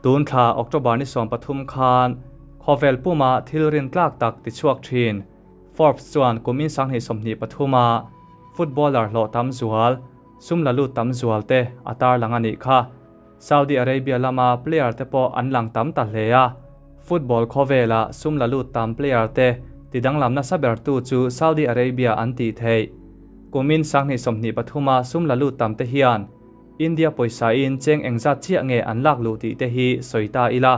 Tun thla October ni 13 khan khawvel puma thil rin tlak tak ti chhuak thin Forbes chuan kumin 2023 a footballer hlawh tam zual sum la lut tam zual te a tarlang a nih kha. Saudi Arabia lama player te pawh an lang tam ta hle a. Football khawvela sum la lut tam player te tidanglam nasa ber tu chu Saudi Arabia an tih theih. Kumin 2023 a sum la lut tam te hian India pawisa in cheng engzat chiah nge an lak luh tih te hi sawi ta ila.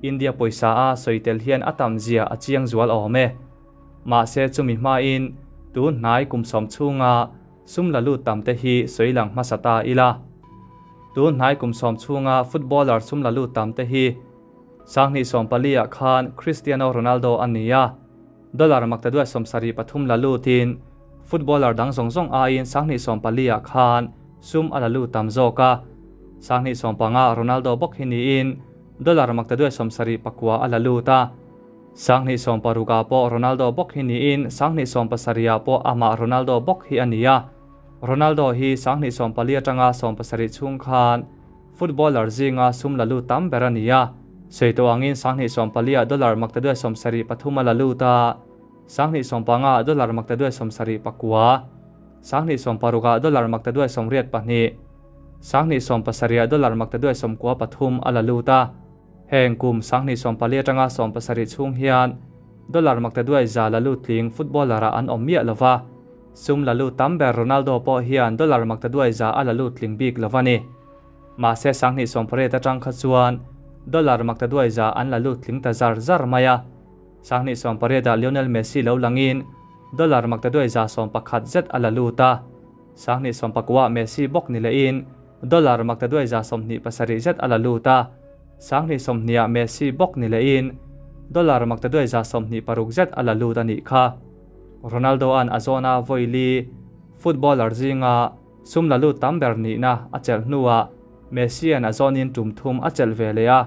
India pawisa a sawi tel hian a tam zia a chiang zual awm e. Mahse chumi hma in tun hnai kum sawm chhunga sum la lut tam te hi sawi lang hmasa ta ila. Tun hnai kum sawm chhunga footballer sum la lut tam te hi 2014 ah khan Cristiano Ronaldo a ni a. Dollar maktaduai 73 la lutin footballer dang zawng zawng aiin 2014 ah khan sum a la lut tam zawk a. 2015 Ronaldo bawk hi niin dollar maktaduai 79 a la lut a. 2016 ah pawh Ronaldo bawk hi niin 2017 ah pawh amah Ronaldo bawk hi a ni a. Ronaldo hi 2014 atanga 17 chhung khan footballer zinga sum la lut tam ber a ni a. Seito angin 2014 ah dollar maktaduai 73 a la lut a. 2015 ah dollar maktaduai 79, 2016 ah dollar maktaduai 82, 2017 ah dollar maktaduai 93 a la lut a. Heng kum 2014 atanga 17 chhung hian dollar maktaduai za la lut tling footballer ah an awm miah lova. Sum la lut tam ber Ronaldo pawh hian dollar maktaduai za a la lut tling bik lova ni. Mahse 2018 atang kha chuan dollar maktaduai za an la lut tling ta zar zar mai a. 2018 ah Lionel Messi lo langin dollar maktaduai za 11 zet a la lut a. 2019 ah Messi bawk ni lehin dollar maktaduai za 27 zet a la lut a. 2020 ah Messi bawk ni lehin dollar maktaduai za 26 zet a la lut a nih kha. Ronaldo an a zawna vawi li footballer zinga sum la lut tam ber nihna a chelh hnuah Messi an a zawnin tum thum a chelh ve leh a.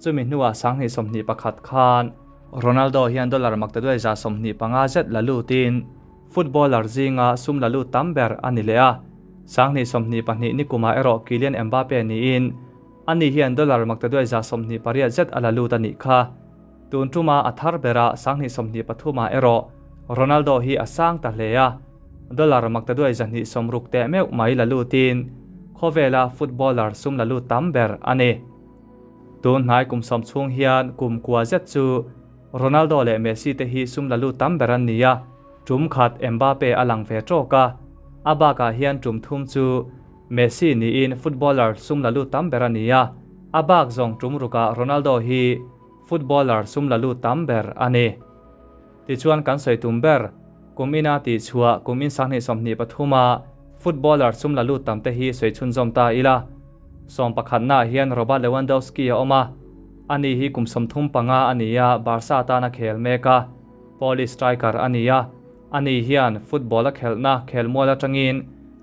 Chumi hnuah 2021 khan Ronaldo hian dollar maktaduai za 25 zet la lutin footballer zinga sum la lut tam ber a ni leh a. 2022 ni kuma erawh Kylian Mbappe niin ani hian dollar maktaduai za 28 zet a la lut a nih kha. Tun tuma a thar bera 2023 ah erawh Ronaldo hi a sang ta hle a. Dollar maktaduai 260 te meuh mai la lutin khawvela footballer sum la lut tam ber a ni. Tun hnai kum sawm chhung hian kum kua zet chu Ronaldo leh Messi te hi sum la lut tam ber an ni a. Tum khat Mbappe a lang ve tawk a. A bakah hian tum thum chu Messi niin footballer sum la lut tam ber a ni a. A bak zawng tum rukah Ronaldo hi footballer sum la lut tam ber a ni. Tichuan kan sawi tum ber kum ina tih chhuah kum in 2023 a footballer sum la lut tam te hi sawi chhunzawm ta ila. 11 na hian Robert Lewandowski a awm a. Ani hi kum 35 a ni a, Barca tana khel mek a. Polish striker a ni a. Ani hian football a khelhna khelmual atangin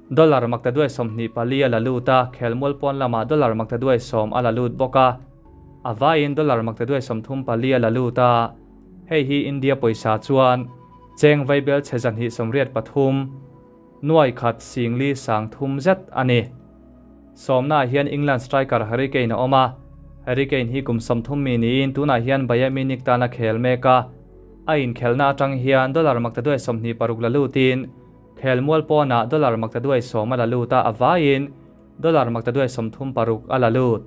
dollar maktaduai 24 a la lut a, khelmual pawn lamah dollar maktaduai 10 a la lut bawk a. A vaiin dollar maktaduai 34 a la lut a. Hei hi India pawisa chuan cheng vaibel che 283 nuai khat singli sang thum zet a ni. Sawmna hian England striker Harry Kane a awm a. Harry Kane hi kum 30 mi niin tunah hian Bayern Munich tana khel mek a. A inkhelhna atang hian dollar maktaduai 26 la lutin khelmual pawnah dollar maktaduai 10 a la lut a, a vaiin dollar maktaduai 36 a la lut.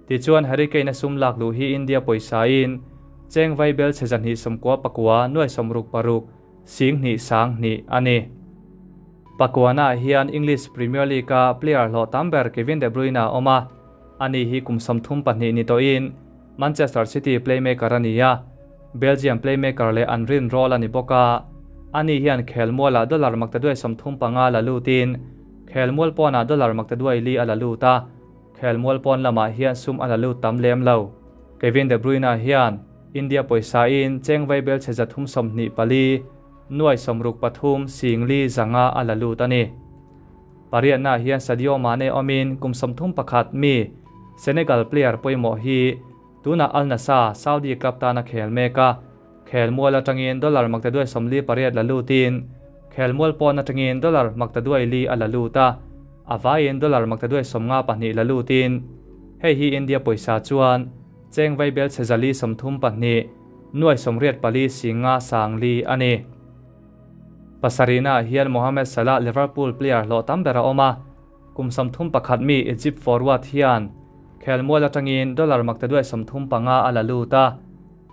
Tichuan Harry Kane a sum lak luh hi India pawisa in cheng vaibel che 299 nuai 66 sing hnih sang hnih a ni. Pakuana hian English Premier League a player hlawh tam ber Kevin De Bruyne a awm a. Ani hi kum 32 ni tawhin Manchester City playmaker a ni a. Belgium playmaker leh an rin role a ni bawk a. Ani hian khelmualah dollar maktaduai 35 la lutin khelmual pawnah dollar maktaduai li a la lut a. Khelmual pawn lamah hian sum a la lut tam lem lo. Kevin De Bruyne hian India pawisa in cheng vaibel che 324 nuai 63 singli zanga a la lut a ni. Pariatna hian Sadio Mane awmin kum 31 mi Senegal player pawimawh hi tuna Al Nassr Saudi club tana khel mek a. Khelmual atangin dollar maktaduai 48 la lutin khelmual pawn atangin dollar maktaduai li a la lut a. A vaiin dollar maktaduai 52 la lutin. Hei hi India pawisa chuan cheng vaibel chhe 432, nuai 84 singa sangli a ni. Pasarihnaah hian Mohamed Salah Liverpool player hlawh tam ber a awm a, kum 31 mi Egypt forward hian khelmual atangin dollar maktaduai 35 a la lut a,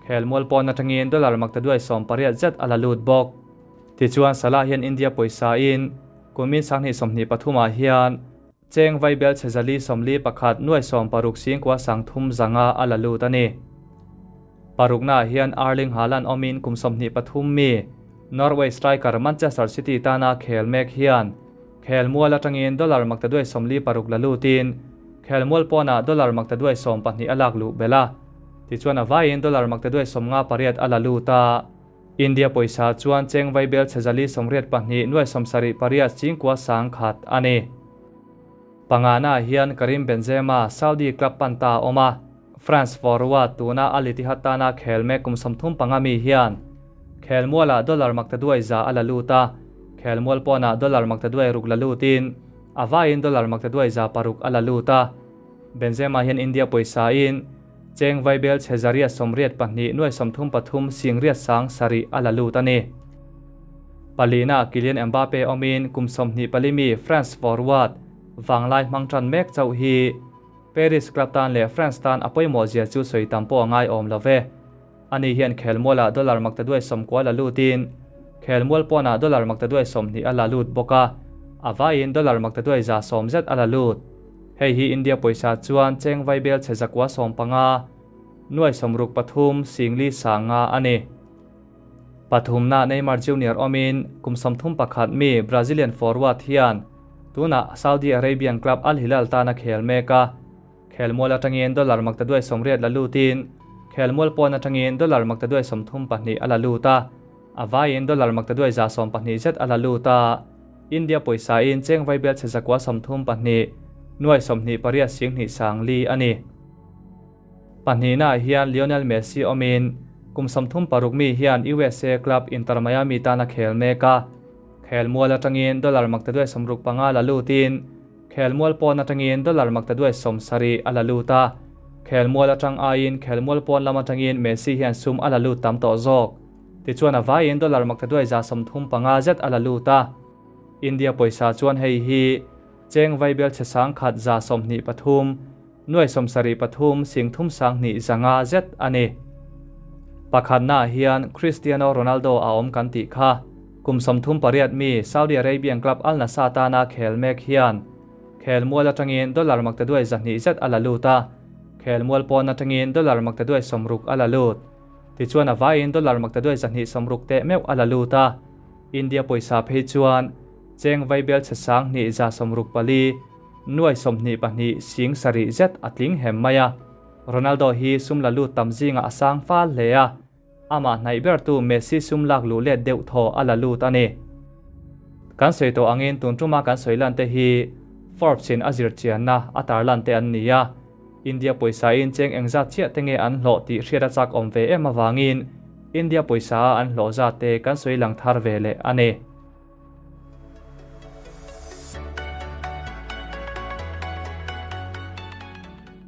khelmual pawn atangin dollar maktaduai 18 zet a la lut bawk. Tichuan Salah hian India pawisa in kumin 2023 ah hian cheng vaibel chhe 441 nuai 60 singkua sang thum zanga a la lut a ni. Paruknaah hian Erling Haaland awmin kum 23 mi Norway striker Manchester City tana khel mek hian khelmual atangin dollar maktaduai 56 la lutin khelmual pawnah dollar maktaduai 12 a lak luh belh a. Tichuan a vaiin dollar maktaduai 58 a la lut a. India pawisa chuan cheng vaibel chhe 482 nuai 78 singkua sang khat a ni. Panganaah hian Karim Benzema Saudi club pan ta a awm a, France forward tuna Al Ittihad tana khel mek kum 35 mi hian khelmualah dollar maktaduai 100 a la lut a, khelmual pawnah dollar maktaduai 6 la lutin a vaiin dollar maktaduai 600 a la lut a. Benzema hian India pawisa in cheng vaibel chhe 182 nuai 33 singriat sang sarih a la lut a ni. Palina Kylian Mbappe awmin kum 24 mi France forward vanglai hmang tan mek chauh hi Paris club tan leh France tan a pawimawh zia chu sawi tam pawh a ngai awm lo ve. Ani hian khelmualah dollar maktaduai 90 la lutin khelmual pawnah dollar maktaduai 20 a la lut bawk a, a vaiin dollar maktaduai 110 zet a la lut. Hei hi India pawisa chuan cheng vaibel chhe 915 nuai 63 singli sanga a ni. Pathumna Neymar Junior awmin kum 31 mi Brazilian forward hian tunah Saudi Arabian club Al Hilal tana khel mek a, khelmual atangin dollar maktaduai 80 la lutin khelmual pawn atangin dollar maktaduai 32 a la lut a, a vaiin dollar maktaduai 112 zet a la lut a. India pawisa in cheng vaibel chhe 932 nuai 28 singhnih sangli a ni. Pahnihnaah hian Lionel Messi awmin kum 36 mi hian USA club Inter Miami tana khel mek a, khelmual atangin dollar maktaduai 65 la lutin khelmual pawn atangin dollar maktaduai 70 a la lut a, khelmual atang aiin khelmual pawn lam atangin Messi hian sum a la lut tam tawh zawk. Tichuan a vaiin dollar maktaduai 135 zet a la lut a. India pawisa chuan hei hi cheng vaibel chhe sang khat 123 nuai 73 singthum sanghnih zanga zet a ni. Pakhatnaah hian Cristiano Ronaldo a awm kan tih kha kum 38 mi Saudi Arabian club Al Nassr tana khel mek hian khelmual atangin dollar maktaduai 200 zet a la lut a, khelmual pawn atangin dollar maktaduai 60 a la lut. Tichuan a vaiin dollar maktaduai 260 teh meuh a la lut a. India pawisa phei chuan cheng vaibel chhe sanghnih 164 nuai 22 sing sarih zet a tling hem mai a. Ronaldo hi sum la lut tam zinga a sang fal hle a, amah hnaih ber tu Messi sum lak luh let deuh thaw a la lut a ni. Kan sawi tawh angin tun tuma kan sawi lan te hi Forbes in a zir chianna a tar lan te an ni a. India pawisa in cheng engzat chiah te nge an hlawh tih hriat a chak awm ve em awangin India pawisa a an hlawh zat te kan sawi lang thar ve leh a ni.